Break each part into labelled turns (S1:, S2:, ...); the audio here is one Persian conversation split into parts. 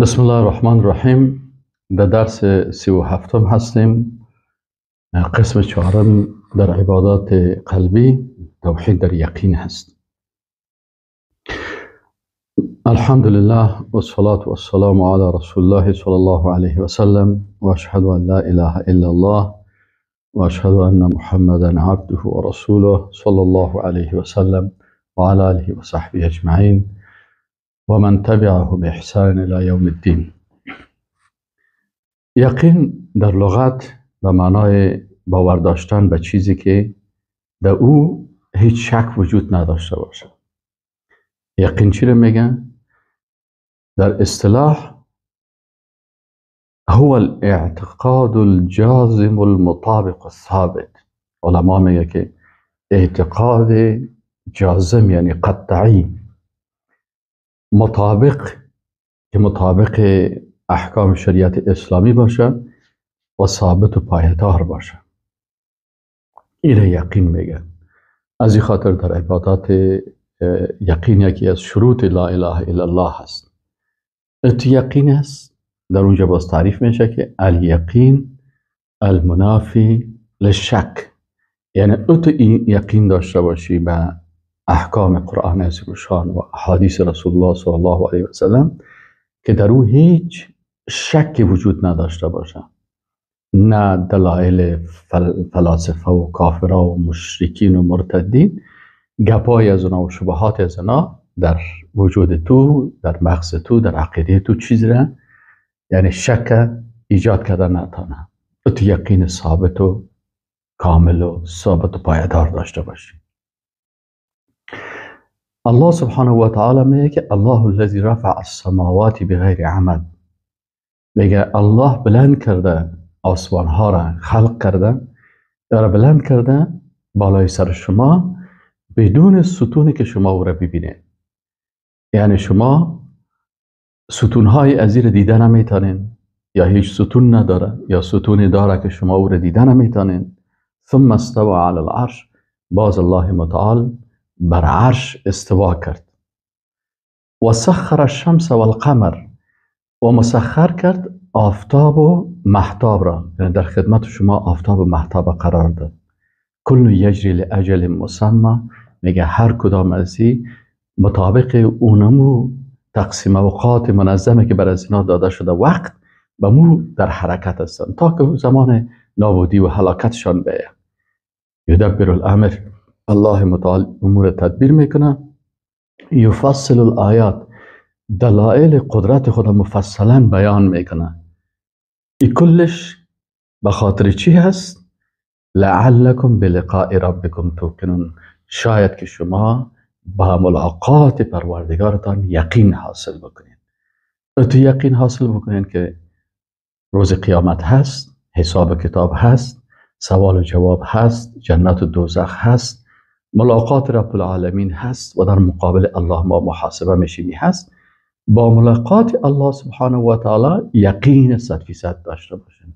S1: بسم الله الرحمن الرحیم. در درس 37 هستیم، قسم چهارم در عبادات قلبی، توحید در یقین هست. الحمد لله والصلاة والسلام على رسول الله صلى الله عليه وسلم واشهد ان لا اله الا الله واشهد ان محمدا عبده ورسوله صلى الله عليه وسلم وعلى آله وصحبه اجمعین ومن تبعه بإحسان الى یوم الدین. یقین در لغت به معنای باور داشتن به چیزی که در او هیچ شک وجود نداشته باشه. یقین چی رو میگن؟ در اصطلاح هو الاعتقاد الجازم المطابق الثابت. علما میگه که اعتقاد جازم یعنی قطعی، مطابق، که مطابق احکام شریعت اسلامی باشه و ثابت و پایدار باشه. این یقین میگه. از این خاطر در عبادات یقین یکی از شروط لا اله الا الله هست. ات یقین است، در اونجا باز تعریف میشه که الیقین المنافی للشک، یعنی ات یقین داشته باشی به احکام قرآن عظیم الشان و احادیث رسول الله صلی الله علیه و سلم که در او هیچ شکی وجود نداشته باشه، نه دلایل فلاسفه و کافرها و مشرکین و مرتدین، گپای از اونا و شبهات از اونا در وجود تو، در مغز تو، در عقیده تو چیز را، یعنی شک ایجاد کردن نتانه. تو یقین ثابت و کامل و ثابت و پایدار داشته باشی. الله سبحانه و تعالی میگه که الله الذی رفع السماوات بغیر عمد. میگه الله بلند کرده آسمان ها را، خلق کرده را بلند کرده بالای سر شما بدون ستونی که شما او را ببینید. یعنی شما ستون های از را دیده نمیتونین، یا هیچ ستون نداره یا ستونی داره که شما او را دیده نمیتونین. ثم استوى علی العرش، باز الله متعال بر عرش استوا کرد. و سخر الشمس والقمر، و مسخر کرد آفتاب و مهتاب را، یعنی در خدمت شما آفتاب و مهتاب قرار داد. کل یجری لاجل مسمى، میگه هر کدام از این مطابق اونمو تقسیم اوقات منظمه که بر از اینا داده شده وقت به مو در حرکت هستن تا که زمان نابودی و هلاکتشان بیه. یدبر الامر، الله متعال امور تدبیر میکنه. یفصل الآیات، دلائل قدرت خود مفصلا بیان میکنه. ای کلش به خاطر چی هست؟ لعلکم بلقاء ربکم توقنون، شاید که شما با ملاقات پروردگارتان یقین حاصل بکنین. تو یقین حاصل بکنین که روز قیامت هست، حساب کتاب هست، سوال و جواب هست، جنت و دوزخ هست، ملاقات رب العالمین هست و در مقابل الله ما محاسبه میشیمی هست. با ملاقات الله سبحانه و تعالی یقین 100% داشته باشین.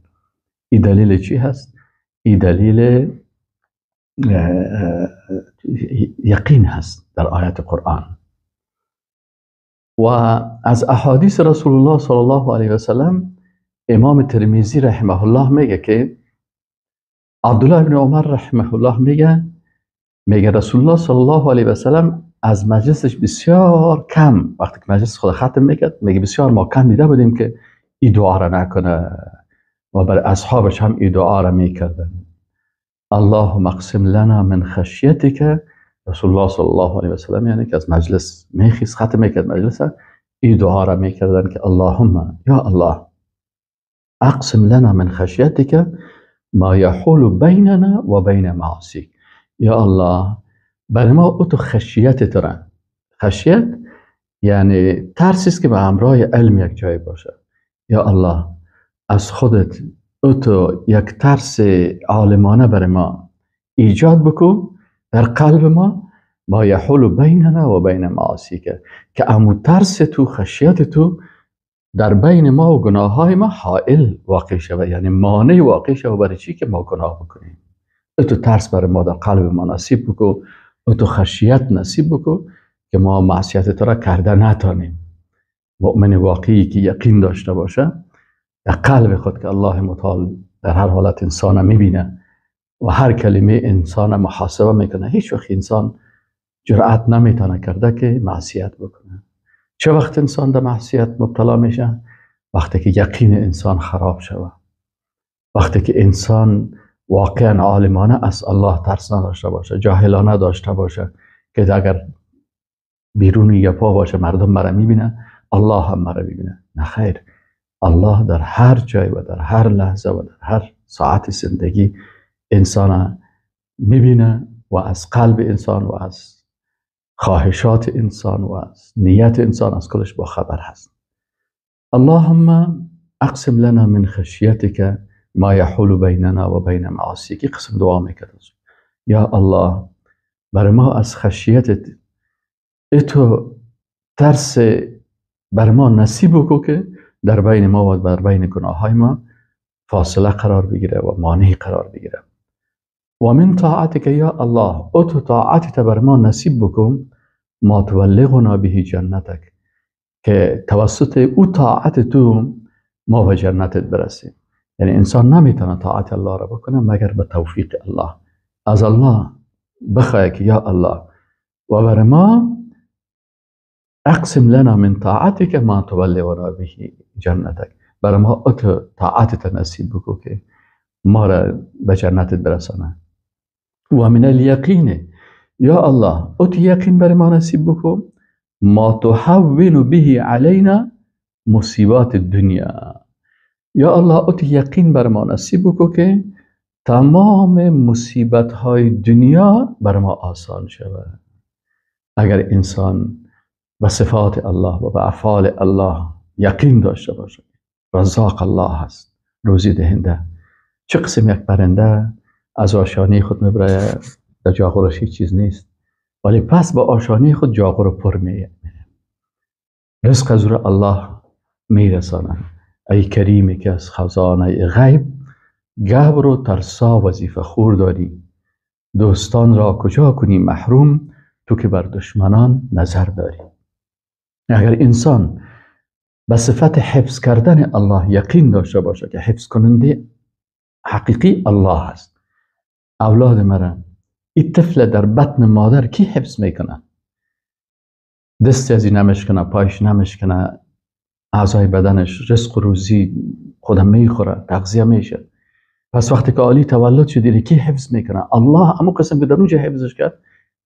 S1: این دلیل چی هست؟ این دلیل یقین هست در آیت قرآن. و از احادیث رسول الله صلی الله علیه و سلم امام ترمذی رحمه الله میگه که عبدالله بن عمر رحمه الله میگه رسول الله صلی الله علیه و سلم از مجلسش بسیار کم، وقتی که مجلس خود ختم میکرد، میگه بسیار ما کم دیده بودیم که این دعا را نکنه و بر اصحابش هم این دعا را میکردن. اللهم اقسم لنا من خشیتک. رسول الله صلی الله علیه و سلم یعنی که از مجلس میخیز ختم میکرد مجلس، این دعا را میکردن که اللهم یا الله اقسم لنا من خشیتک ما یحول بیننا و بین معاصیک. یا الله برای ما او تو خشیت ترن. خشیت یعنی ترسی است که به همراه علم یک جای باشه. یا الله از خودت او تو یک ترس عالمانه برای ما ایجاد بکن در قلب ما، ما یحول بیننا و بین معاصیک، که امو ترس تو، خشیت تو در بین ما و گناه های ما حائل واقع شود، یعنی مانع واقع شود برای چی که ما گناه بکنیم. تو ترس برای ما در قلب ما نصیب بکن، تو خشیت نصیب بکن که ما معصیت تو را کرده نتانیم. مؤمن واقعی که یقین داشته باشه در قلب خود که الله متعال در هر حالت انسان میبینه و هر کلمه انسان محاسبه میکنه، هیچ وقت انسان جرأت نمیتونه کرده که معصیت بکنه. چه وقت انسان در معصیت مبتلا میشه؟ وقتی که یقین انسان خراب شود، وقتی که انسان واقعا عالمانه از الله ترس نداشته باشه، جاهلانه داشته باشه که اگر بیرون یپا باشه مردم مرا میبینه، الله هم مرا میبینه. نه خیر، الله در هر جای و در هر لحظه و در هر ساعت زندگی انسان میبینه و از قلب انسان و از خواهشات انسان و از نیت انسان از کلش با خبر هست. اللهم اقسم لنا من خشیتک ما یحول بیننا و بین معاصیک. قسم دعا میکرد، یا الله بر ما از خشیتت اتو ترس بر ما نصیب بکن که در بین ما و در بین گناههای ما فاصله قرار بگیره و مانع قرار بگیره. و من طاعتک یا الله اتو طاعتت بر ما نصیب بکن ما تبلغنا به جنتک، که توسط او طاعت تو ما به جنتت برسیم. یعنی انسان نمیتونه طاعت الله را بکنه مگر به توفیق الله. از الله بخواه که یا الله و بر ما اقسم لنا من طاعتک ما تبلغنا به جنتک، بر ما اتو طاعتت نصیب بکن که ما را به جنتت برسانه. و من الیقین یا الله اتو یقین بر ما نصیب بکن ما تهون به علینا مصیبات الدنیا. یا الله اتو یقین بر ما نصیب بکن که تمام مصیبت های دنیا بر ما آسان شود. اگر انسان به صفات الله و به افعال الله یقین داشته باشه، رزاق الله هست، روزی دهنده. چه قسم یک پرنده از آشانه خود میبره، در جاغورش هیچ چیز نیست، ولی پس با آشانه خود جاغور پر میره. رزق از رو الله میرسانه. ای کریمی که از خزانه غیب گبر و ترسا وظیفه خور داری، دوستان را کجا کنی محروم، تو که بر دشمنان نظر داری. اگر انسان به صفت حفظ کردن الله یقین داشته باشه که حفظ کننده حقیقی الله است، اولاد مرا این طفل در بطن مادر کی حفظ میکنه؟ دستی از این نمشکنه، پایش نمشکنه، اعضای بدنش رزق و روزی خودم میخوره، تغذیه میشه. پس وقتی که عالی تولد شد دیگه کی حفظ میکنه؟ الله. امو قسم که در اونجا حفظش کرد،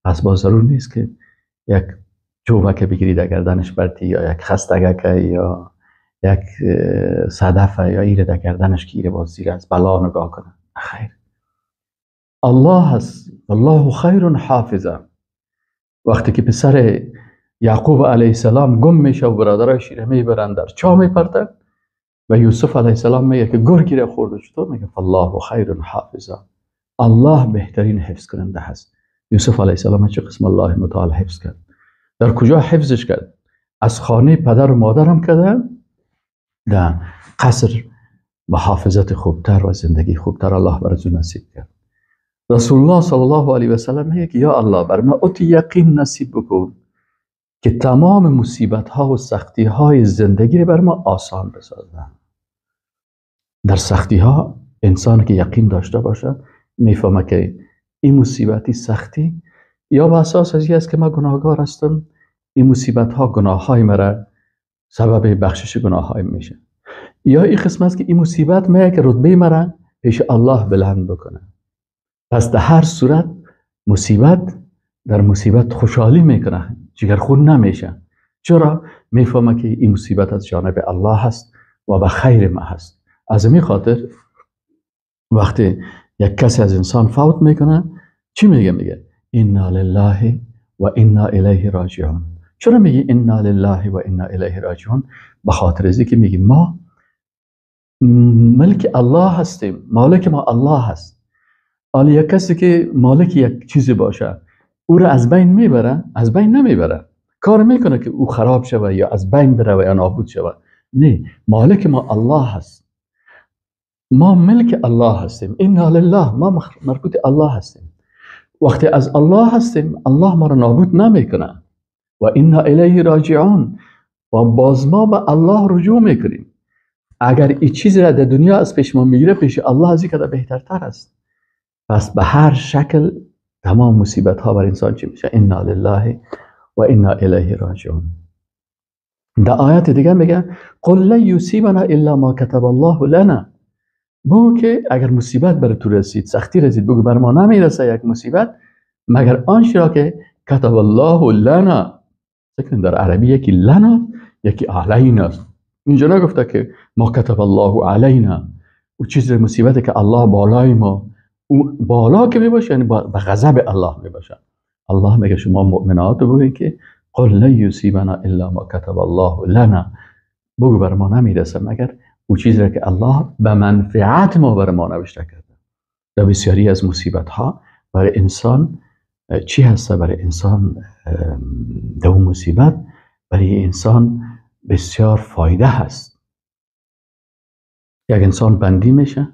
S1: پس باز ضرور نیست که یک چوبک بگیری در گردنش برتی، یا یک خستگک یا یک صدف یا ایره در گردنش که ایره باز زیر از بلا نگاه کنه. خیر، الله هست، الله خیر حافظه. وقتی که پسر یعقوب علیه السلام گم میشه و برادرش ایره میبرن در چاه میپرتن و یوسف علیه السلام میگه که گرگی را خورده، چطور؟ میگه الله خیر حافظه، الله بهترین حفظ کننده هست. یوسف علیه السلام چه قسم الله متعال حفظ کرد؟ در کجا حفظش کرد؟ از خانه پدر و مادرم کرده در قصر به حافظت خوبتر و زندگی خوبتر الله برای او نصیب کرد. رسول الله صلی الله علیه و سلم میگه که یا الله بر ما ات یقین نصیب بکن که تمام مصیبت ها و سختی های زندگی بر ما آسان بسازن. در سختی ها انسان که یقین داشته باشه میفهمه که این مصیبتی سختی یا به اساس از این است که من گناهگار هستم، این مصیبت ها گناه های مرا سبب بخشش گناه های میشه، یا این قسم است که این مصیبت میه که رتبه مرا پیش الله بلند بکنه. پس در هر صورت مصیبت در مصیبت خوشحالی میکنه، جگرخون نمیشه. چرا؟ میفهمه که این مصیبت از جانب الله هست و به خیر ما هست. از این خاطر وقتی یک کسی از انسان فوت میکنه چی میگه؟ میگه انا لله و انا الیه راجعون. چرا میگه انا لله و انا الیه راجعون؟ به خاطر از اینکه میگه ما ملک الله هستیم، مالک ما الله هست. حالا یک کسی که مالک یک چیزی باشه او را از بین میبره؟ از بین نمیبره، کار میکنه که او خراب شوه یا از بین بره یا نابود شوه. نه، مالک ما الله هست، ما ملک الله هستیم. انا لله، ما مربوط الله هستیم. وقتی از الله هستیم الله ما را نابود نمیکنه. و انا الیه راجعون، و باز ما به الله رجوع میکنیم. اگر این چیزی را در دنیا از پیش ما میگیره، پیش الله از این کده بهترتر است. پس به هر شکل تمام مصیبت ها بر انسان چی میشه؟ انا لله و انا الیه راجعون. در آیات دیگه میگه قل لن یصیبنا الا ما کتب الله لنا. بگو که اگر مصیبت بر تو رسید، سختی رسید، بگو بر ما نمیرسه یک مصیبت مگر آنچه را که کتب الله لنا. فکر در عربی یکی لنا یکی علینا است. اینجا نگفته که ما کتب الله علینا، او چیز مصیبت که الله بالای ما، او بالا که میباشه یعنی به غضب الله میباشه. الله میگه شما مؤمنات بگوین که قل لن یصیبنا الا ما کتب الله لنا، بگو بر ما نمیرسه مگر او چیزی را که الله به منفعت ما بر ما نوشته کرده. در بسیاری از مصیبت ها برای انسان چی هسته؟ برای انسان در اون مصیبت برای انسان بسیار فایده هست. یک انسان بندی میشه،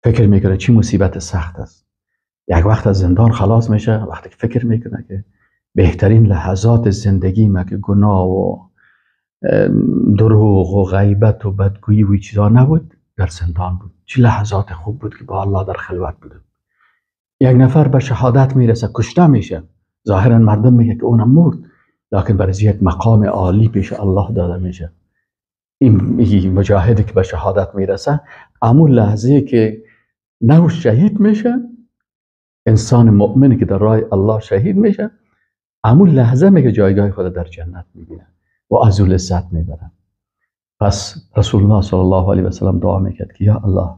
S1: فکر میکنه چی مصیبت سخت است. یک وقت از زندان خلاص میشه، وقتی که فکر میکنه که بهترین لحظات زندگی ما که گناه و دروغ و غیبت و بدگویی و چیزا نبود، در زندان بود. چه لحظات خوب بود که با الله در خلوت بودم. یک نفر به شهادت میرسه، کشته میشه، ظاهرا مردم میگه که اونم مرد، لکن برای یک مقام عالی پیش الله داده میشه. این مجاهدی که به شهادت میرسه، امون لحظه که نه شهید میشه، انسان مؤمنی که در راه الله شهید میشه، امون لحظه میگه جایگاه خود در جنت میبینه و از او لذت میبره. پس رسول الله صلی الله علیه و سلم دعا میکرد که یا الله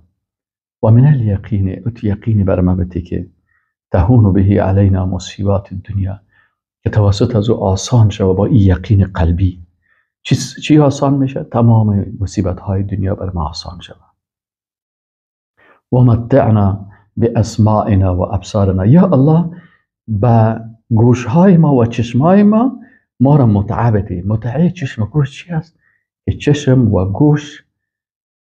S1: و من الیقین، ات یقینی بر ما بده که تهون به علینا مصیبات الدنیا، که توسط از او آسان شود. با این یقین قلبی چی آسان میشه؟ تمام مصیبت های دنیا بر ما آسان شود. و متعنا باسماعنا و ابصارنا، یا الله به گوش های ما و چشم های ما ما را متعه بده. متعه چشم و گوش چی است؟ که چشم و گوش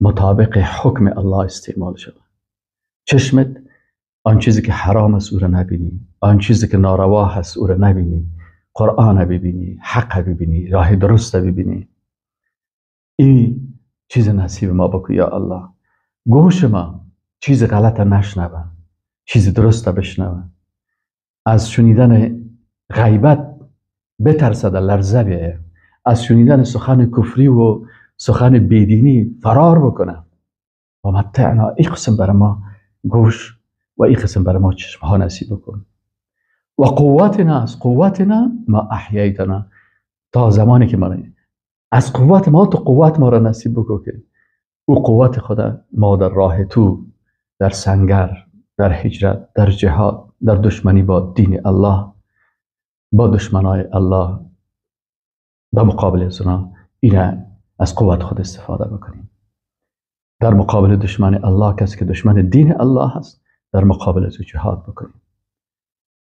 S1: مطابق حکم الله استعمال شود. چشمت آن چیزی که حرام است او را نبینی، آن چیزی که ناروا هست او را نبینی، قرآن ببینی، حق ببینی، راه درست ببینی. این چیز نصیب ما بکن یا الله. گوش ما چیز غلط نشنوه، چیز درست بشنوه. از شنیدن غیبت بترسد، لرزه بیایه. از شنیدن سخن کفری و سخن بیدینی فرار بکنه. و متعنا، این قسم بر ما گوش و این قسم بر ما چشم ها نصیب بکن. و قوتنا، از قوتنا ما احییتنا، تا زمانی که ما از قوت ما، تو قوت ما را نصیب بکن که او قوت خدا ما در راه تو، در سنگر، در هجرت، در جهاد، در دشمنی با دین الله، با دشمنای الله، در مقابل زنا، اینه از قوت خود استفاده بکنیم. در مقابل دشمن الله، کسی که دشمن دین الله هست، در مقابل از جهاد بکنیم.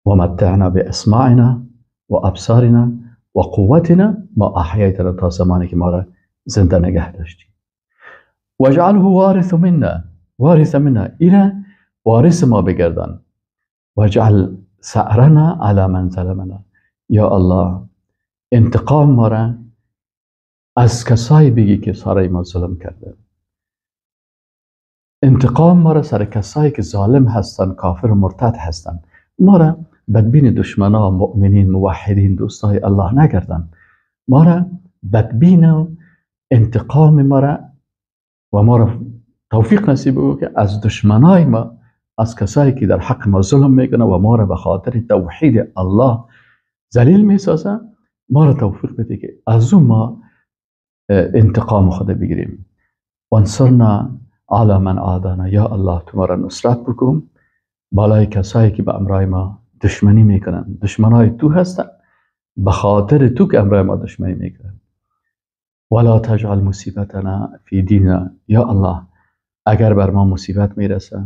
S1: و متعنا باسماعنا و ابصارنا و قوتنا ما احییتنا، تا زمانی که ما را زنده نگه داشتیم. واجعله وارث منا، وارث منا، اینه وارث ما بگردان. واجعل ثأرنا علی من ظلمنا، یا الله انتقام ما را از کسایی بگی که سر ما ظلم کرده. انتقام ما را سر کسایی که ظالم هستن، کافر و مرتد هستن. ما را بدبین دشمنا، مؤمنین، موحدین، دوستای الله نگردن. ما را بدبین و انتقام ما را و ما را توفیق نصیب بگو که از دشمنای ما، از کسایی که در حق ما ظلم میکنه و ما را به خاطر توحید الله ذلیل میسازه، ما را توفیق بده که از اون ما انتقام خود بگیریم. وانصرنا علی من عادانا، یا الله تو ما را نصرت بکن بالای کسایی که به امرای ما دشمنی میکنن. دشمنای تو هستن، به خاطر تو که امرای ما دشمنی میکنن. ولا تجعل مصیبتنا فی دیننا، یا الله اگر بر ما مصیبت میرسه،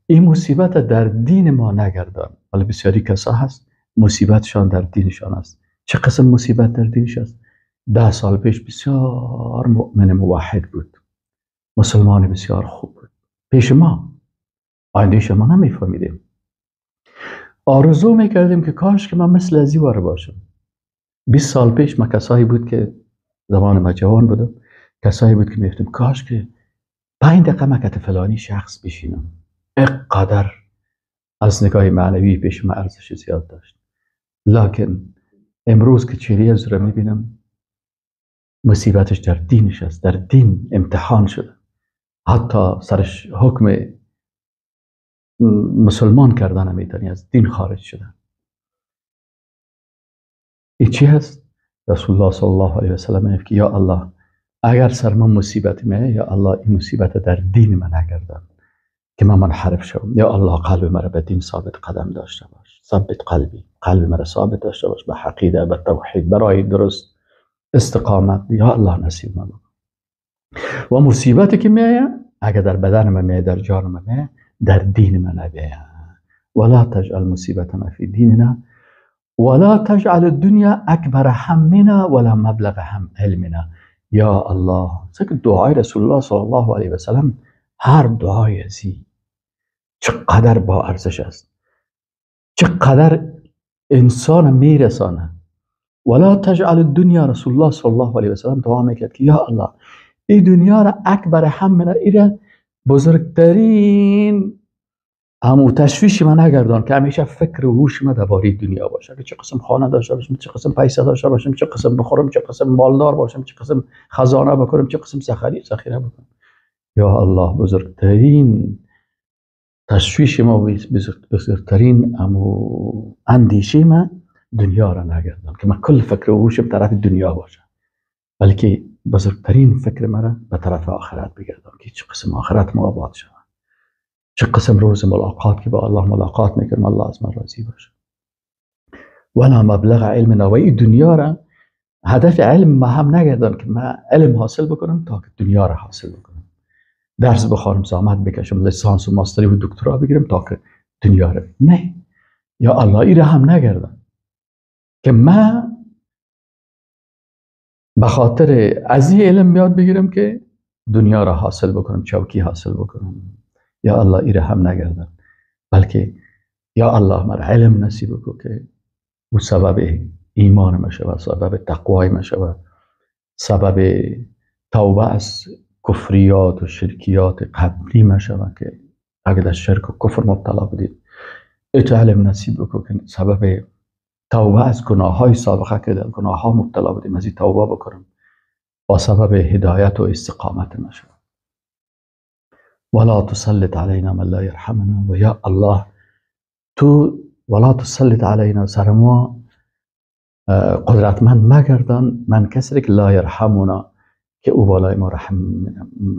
S1: این مصیبت در دین ما نگردان. ولی بسیاری کسا هست مصیبتشان در دینشان است. چه قسم مصیبت در دینش است؟ 10 سال پیش بسیار مؤمن موحد بود، مسلمان بسیار خوب بود، پیش ما آینده شما نمیفهمیدیم، آرزو میکردیم که کاش که من مثل از واره باشم. 20 سال پیش ما کسایی بود که زمان ما جوان بودم، کسایی بود که میگفتم کاش که 5 دقیقه مکت فلانی شخص بشینم، اینقدر از نگاه معنوی پیش من ارزش زیاد داشت. لکن امروز که چهره از رو میبینم، مصیبتش در دینش است، در دین امتحان شده، حتی سرش حکم مسلمان کردن نمیتونی، از دین خارج شده. این چی هست؟ رسول الله صلی الله علیه و سلم میگه که یا الله اگر سر من مصیبت میه، یا الله این مصیبت در دین من نگردن که من منحرف شوم، یا الله قلب مرا به دین ثابت قدم داشته باش، ثبت قلبی، قلب مرا ثابت داشته باش به عقیده، به توحید، برای درست استقامت، یا الله نصیب من بکن. و مصیبتی که میایه اگر در بدن من میایه، در جان من میایه، در دین من نبیایه. ولا تجعل مصیبتنا فی دیننا ولا تجعل الدنیا اکبر همنا ولا مبلغ هم علمنا. یا الله، دعای رسول الله صلی الله علیه و سلم، هر دعای ازی چقدر با ارزش است، چقدر انسان میرسانه. ولا تجعل الدنیا، رسول الله صلی الله علیه و سلم دعا میکرد که یا الله این دنیا را اکبر همنا، ایره بزرگترین همو تشویش من نگردان که همیشه فکر و هوش من درباره دنیا باشه، که چه قسم خانه داشته باشم، چه قسم پیسه داشته باشم، چه قسم بخورم، چه قسم مالدار باشم، چه قسم خزانه بکنم، چه قسم ذخیره بکنم. یا الله بزرگترین تشویش ما، بزرگترین امو اندیشه ما دنیا را نگردان که من کل فکر و هوشم طرف دنیا باشه، بلکه بزرگترین فکر مرا به طرف آخرت بگردان که چه قسم آخرت ما آباد شود، چه قسم روز ملاقات که با الله ملاقات میکنم الله از من راضی باشه. ولا مبلغ علمنا، و این دنیا را هدف علم ما هم نگردان که من علم حاصل بکنم تا که دنیا را حاصل بکنم، درس بخوانم، زحمت بکشم، لیسانس و ماستری و دکترا بگیرم تا که دنیا را، نه یا الله ای را هم نگردان که من به خاطر از این علم یاد بگیرم که دنیا را حاصل بکنم، چوکی حاصل بکنم. یا الله ای را هم نگردن، بلکه یا الله مرا علم نصیب بکن که او سبب ایمان ما شود، سبب تقوای ما شود، سبب توبه از کفریات و شرکیات قبلی ما شود که اگر در شرک و کفر مبتلا بودید، ایتو علم نصیب بکن که سبب توبه از گناه های سابقه که در گناه ها مبتلا بودیم از این توبه بکنم، با سبب هدایت و استقامت ما شود. ولا تسلط علینا من لا یرحمنا، و یا الله تو ولا تسلط علینا، سر ما قدرتمند مگردان، من کسی که لا یرحمنا، که او بالای ما رحم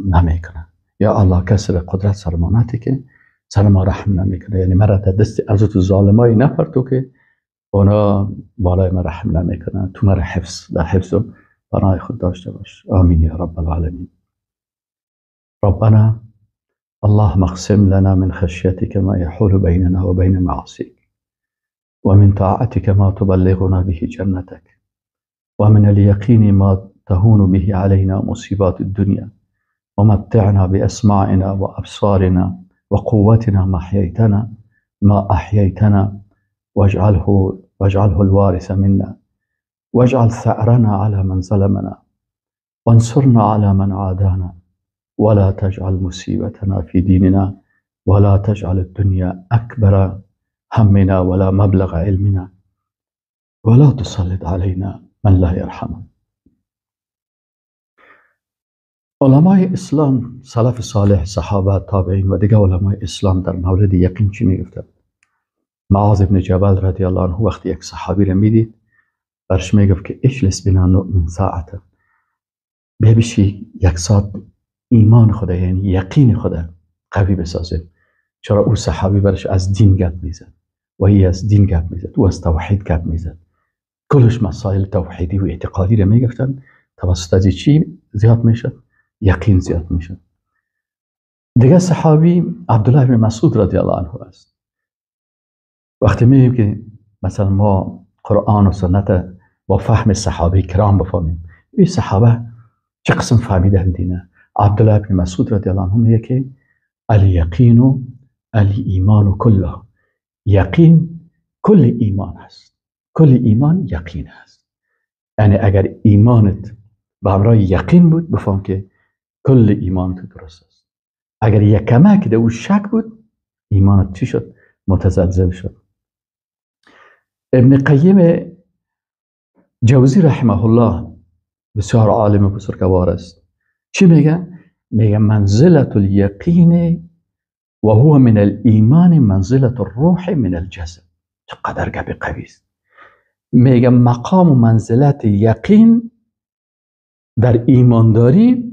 S1: نمیکنه. یا الله کسی قدرت سر ما نتی که سر ما رحم نمیکنه، یعنی مرا در دست از تو ظالمای نپرتو که اونا بالای ما رحم نمیکنه، تو مرا حفظ در حفظ و پناه خود داشته باش. آمین یا رب العالمین. ربنا اللهم اقسم لنا من خشيتك ما يحول بيننا وبين معاصيك، ومن طاعتك ما تبلغنا به جنتك، ومن اليقين ما تهون به علينا مصيبات الدنيا، ومتعنا بأسماعنا وأبصارنا وقوتنا ما أحييتنا ما أحييتنا، واجعله الوارث منا، واجعل ثأرنا على من ظلمنا، وانصرنا على من عادانا، ولا تجعل مصيبتنا في ديننا، ولا تجعل الدنيا أكبر همنا ولا مبلغ علمنا، ولا تسلط علينا من لا يرحمنا. علمای اسلام، سلف صالح، صحابه، تابعین و دیگه علمای اسلام در مورد یقین چی میگفتن؟ معاذ بن جبل رضی الله عنه وقتی یک صحابی را میدید برش میگفت که اجلس بنا نؤمن ساعتا، بیا یک ساعت ایمان خدا یعنی یقین خدا قوی بسازیم. چرا او صحابی برش از دین گپ میزد و ای از دین گپ میزد، او از توحید گپ میزد، کلش مسائل توحیدی و اعتقادی را میگفتن. توسط از چی زیاد میشد؟ یقین زیاد میشد. دیگه صحابی عبدالله بن مسعود رضی الله عنه است. وقتی میگیم که مثلا ما قرآن و سنت با فهم صحابه کرام بفهمیم، این صحابه چه قسم فهمیدن دینه؟ عبدالله بن مسعود رضی الله عنه میگه که الیقین و الایمان کله، یقین کل ایمان است، کل ایمان یقین است. یعنی اگر ایمانت به همراه یقین بود، بفهم که کل ایمان تو درست است. اگر یک کمک در او شک بود، ایمانت چی شد؟ متزلزل شد. ابن قیم جوزی رحمه الله بسیار عالم بزرگوار است. چی میگه؟ میگه منزلة الیقین و هو من الایمان منزلة الروح من الجسد. چقدر گپ قوی است. میگه مقام و منزلت یقین در ایمانداری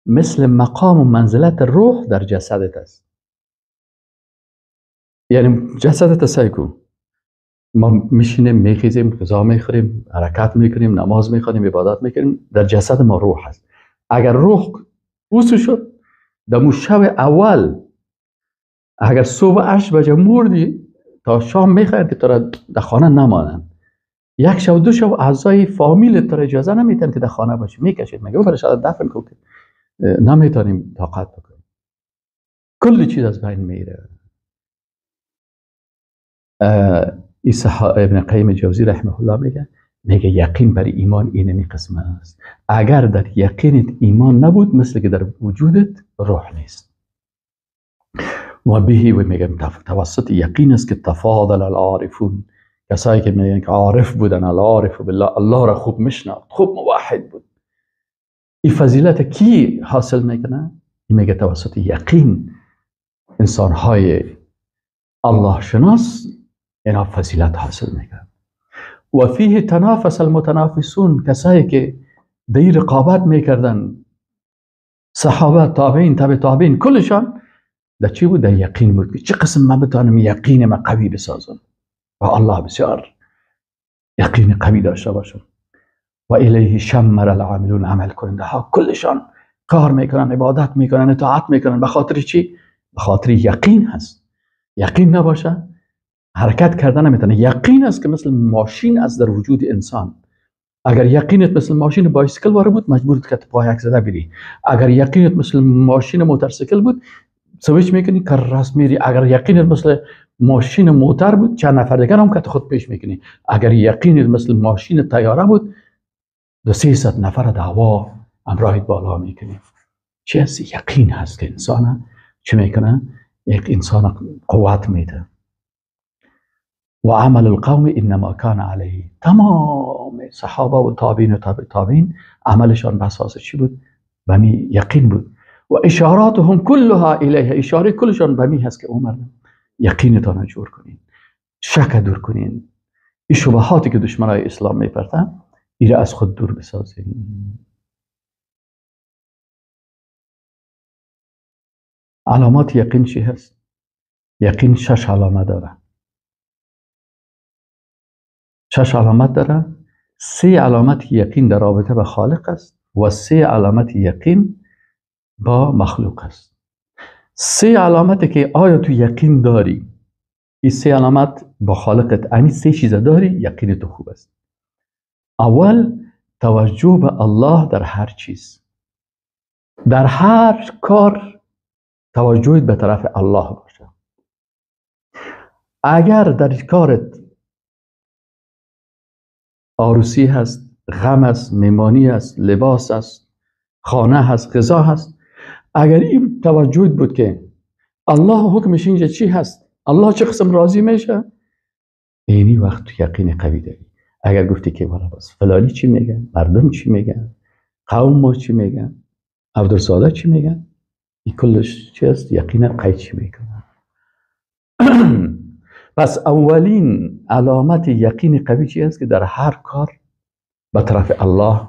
S1: مثل مقام و منزلت روح در جسدت است. یعنی جسدت سعی کن، ما میشینیم، میخیزیم، غذا میخوریم، حرکت میکنیم، نماز میخوانیم، عبادت میکنیم، در جسد ما روح هست. اگر روح اوسو شد در شب اول، اگر صبح 8 بجه مردی تا شام میخواین که تو در خانه نمانند. یک شب دو شب اعضای فامیل تو اجازه نمیتن که در خانه باشی، میکشید، میگه برای شاید دفن کن که نمیتونیم طاقت بکنیم. کل چیز از بین میره. ابن قیم جوزی رحمه الله میگه یقین بر ایمان اینمی قسم است. اگر در یقینت ایمان نبود، مثل که در وجودت روح نیست. و بهی و میگم توسط یقین است که تفاضل العارفون، کسایی که میگن که عارف بودن، العارف بالله، الله را خوب میشناخت، خوب موحد بود، این فضیلت کی حاصل میکنه؟ این میگه توسط یقین انسانهای الله شناس اینا فضیلت حاصل میکنه. و فیه تنافس المتنافسون، کسایی که در رقابت میکردن، صحابه، تابعین، تابع تابعین، کلشان در چی بود؟ در یقین بود که چه قسم من بتانم یقین من قوی بسازم و الله بسیار یقین قوی داشته باشم. و الیه شمر العاملون، عمل کننده ها کلشان کار میکنن، عبادت میکنن، اطاعت میکنن، به خاطر چی؟ به خاطر یقین هست. یقین نباشه حرکت کردن نمیتونه. یقین است که مثل ماشین است در وجود انسان. اگر یقینت مثل ماشین بایسکل واره بود، مجبورت که پای یک زده بری. اگر یقینت مثل ماشین موتورسیکل بود، سویچ میکنی که راست میری. اگر یقینت مثل ماشین موتر بود، چند نفر دیگر هم که خود پیش میکنی. اگر یقینت مثل ماشین طیاره بود، 200-300 نفر دعوا همراهت بالا میکنی. چی هست؟ یقین هست که انسان چی میکنه؟ یک انسان قوت میده. و عمل القوم انما کان علیه، تمام صحابه و تابعین و تابع تابعین عملشان به اساس چی بود؟ به می یقین بود. و اشاراتهم کلها الیه، اشاره کلشان به می هست که عمر یقینتان جور کنین، شک دور کنین، این شبهاتی که دشمنای اسلام میپرتن ایره از خود دور بسازین. علامات یقین چی هست؟ یقین 6 علامه داره. 6 علامت داره. 3 علامت یقین در رابطه به خالق است و 3 علامت یقین با مخلوق است. 3 علامت که آیا تو یقین داری، این 3 علامت با خالقت، همین 3 چیز داری، یقین تو خوب است. اول، توجه به الله در هر چیز، در هر کار توجهت به طرف الله باشه. اگر در کارت عروسی هست، غم است، میمانی است، لباس است، خانه هست، غذا هست، اگر این توجهت بود که الله حکمش اینجا چی هست، الله چه قسم راضی میشه، اینی وقت تو یقین قوی داری. اگر گفتی که والا بس فلانی چی میگن، مردم چی میگن، قوم ما چی میگن، عبدالساده چی میگن، این کلش چی هست؟ یقین قوی چی میکنه. پس اولین علامت یقین قوی چی است؟ که در هر کار به طرف الله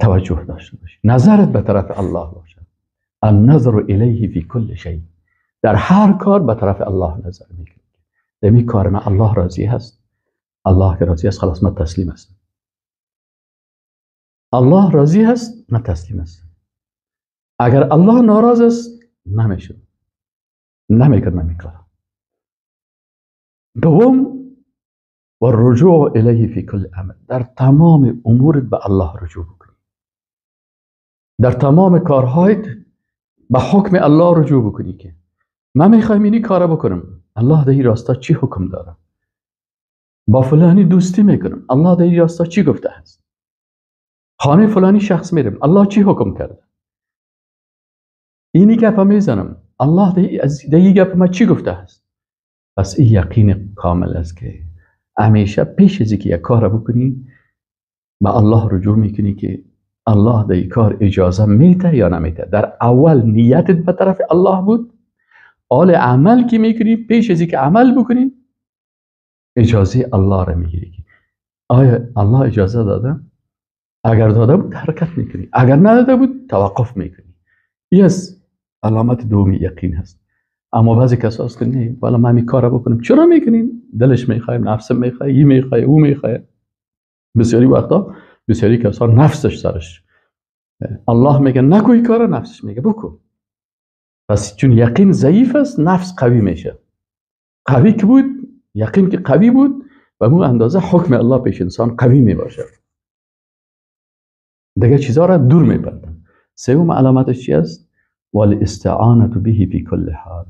S1: توجه داشته باشی، نظرت به طرف الله باشه. النظر الیه فی کل شیء، در هر کار به طرف الله نظر میکنی. در این کار من الله راضی هست، الله که راضی است خلاص من تسلیم هستم. الله راضی هست من تسلیم هستم. اگر الله ناراض است نمیشه، نمیکنم این کار. دوم، و رجوع الیه فی کل امر، در تمام امورت به الله رجوع بکنی، در تمام کارهایت به حکم الله رجوع بکنی که من میخوایم اینی کار بکنم، الله در این راستا چی حکم داره؟ با فلانی دوستی میکنم، الله در این راستا چی گفته است؟ خانه فلانی شخص میرم، الله چی حکم کرده؟ اینی گپ میزنم، الله ده این گپ ما چی گفته است؟ پس این یقین کامل است که همیشه پیش از اینکه یک کار بکنی به الله رجوع میکنی که الله در این کار اجازه میده یا نمیده. در اول نیتت به طرف الله بود، حال عمل که میکنی پیش از اینکه عمل بکنی اجازه الله را میگیری. آیا الله اجازه داده؟ اگر داده بود حرکت میکنی، اگر نداده بود توقف میکنی. این از علامت دومی یقین هست. اما بعضی کسا هست که نه والا من این کار بکنم، چرا میکنین؟ دلش میخواه، نفسم میخواه، این میخواه، او میخواه. بسیاری وقتا بسیاری کسا نفسش سرش، الله میگه نکو این کار، نفسش میگه بکن. پس چون یقین ضعیف است نفس قوی میشه. قوی که بود، یقین که قوی بود، و مو اندازه حکم الله پیش انسان قوی میباشه، دیگه چیزا را دور میبردن. سوم علامتش چی است؟ والاستعانة به فی کل حال.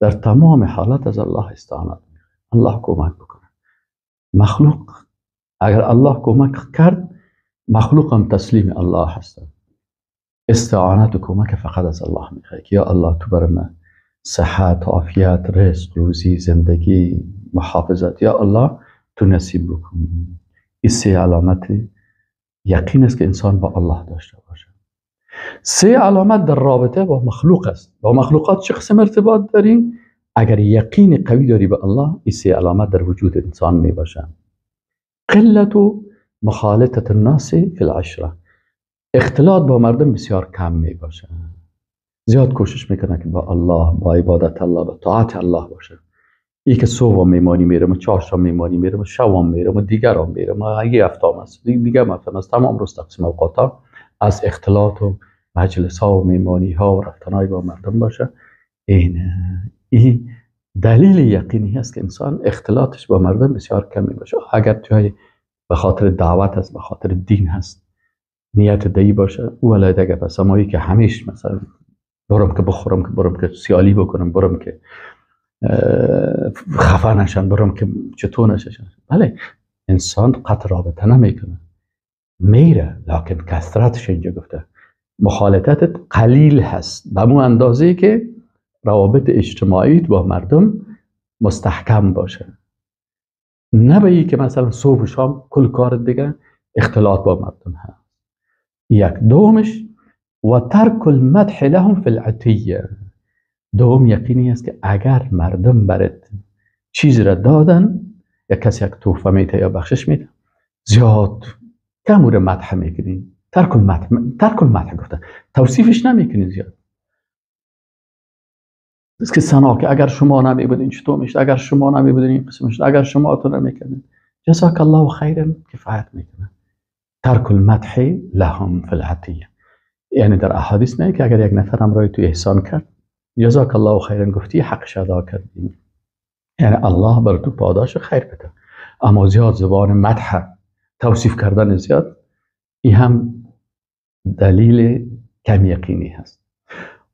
S1: در تمام حالات از الله استعانت میخواد، الله کمک بکنه. مخلوق اگر الله کمک کرد، مخلوق هم تسلیم الله هستن. استعانت و کمک فقط از الله میخواد که یا الله تو بر من صحت، عافیت، رزق، روزی، زندگی، محافظت، یا الله تو نصیب بکن. این سه علامت یقین است که انسان با الله داشته باشه. سه علامت در رابطه با مخلوق است. با مخلوقات چه قسم ارتباط داریم؟ اگر یقین قوی داری به الله، این سه علامت در وجود انسان می باشه. قلت مخالطت الناس فی العشره. اختلاط با مردم بسیار کم می باشه. زیاد کوشش میکنه که با الله، با عبادت الله، با طاعت الله باشه. ای که صبح میمانی میرم و چهارشنبه میمانی میرم و شبم میرم و دیگرام میرم و یه هفته است دیگه هفته است، تمام روز تقسیم اوقات از اختلاط و مجلس ها و میمانی ها و رفتنهای با مردم باشه. این دلیل یقینی است که انسان اختلاطش با مردم بسیار کم می باشه. اگر توی به خاطر دعوت است، به خاطر دین هست، نیت دهی باشه، او ولای دیگه. پس امایی که همیش مثلا برم که بخورم، که برم که سیالی بکنم، برم که خفه نشن، برم که چطور نشن. بله انسان قطع رابطه نمیکنه، میره، لکن کثرتش اینجا گفته مخالطت قلیل هست، به مو اندازه که روابط اجتماعی با مردم مستحکم باشه. نه به ای که مثلا صبح و شام کل کار دیگه اختلاط با مردم هست. یک. دومش و ترک المدح لهم فی العطیه. دوم یقینی است که اگر مردم برات چیز را دادن، یا کسی یک تحفه میده یا بخشش میده، زیاد کم او را مدح میکنی. ترک المدح، ترک المدح گفته، توصیفش نمیکنی زیاد. است که ثنا که اگر شما نمیبودین چطور میشد، اگر شما نمیبودین این قسم میشد، اگر شما تو نمیکردین، جزاک الله خیرا کفایت میکنه. ترک المدح لهم فی العطیه. یعنی در احادیث میگه که اگر یک نفر همراه تو احسان کرد، جزاک الله خیرا گفتی، حقش ادا کردی، یعنی الله بر تو پاداش خیر بده. اما زیاد زبان مدح، توصیف کردن زیاد، این هم دلیل کم یقینی هست.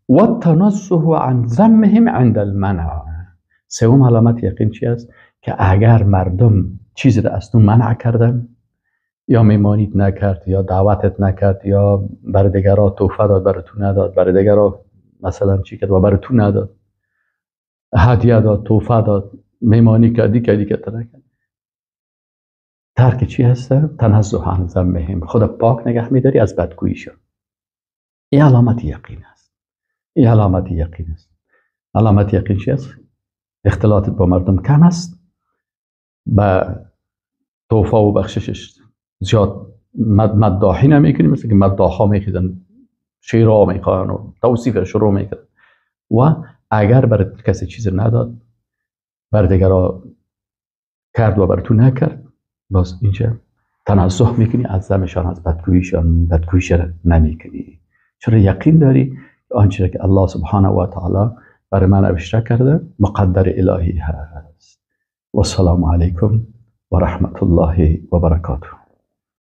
S1: و التنزه عن ذمهم عند المنع. سوم علامت یقین چی است؟ که اگر مردم چیزی را از تو منع کردن، یا میمانیت نکرد، یا دعوتت نکرد، یا بر دیگرا تحفه داد بر تو نداد، بر دیگرا مثلا چی کرد و بر تو نداد، هدیه داد، تحفه داد، میمانی کردی کردی که نکرد، ترک چی هست؟ تنزه عن ذمهم. خود پاک نگه میداری از بدگوییشون. این علامت یقین است. این علامت یقین است. علامت یقین چی است؟ اختلاطت با مردم کم است، به تحفه و بخششش زیاد مداحی نمیکنی، مثل که مداحا میخیزن، شعرها میخوان و توصیف شروع میکنن. و اگر بر کسی چیز نداد، بر دیگرا کرد و بر تو نکرد، باز اینجا تنزه میکنی از ذمشان، از بدگوییشان، بدگوییش نمیکنی. چرا؟ یقین داری آنچه که الله سبحانه و تعالی برای من نوشته کرده مقدر الهی هست. و السلام علیکم و رحمت الله و برکاته.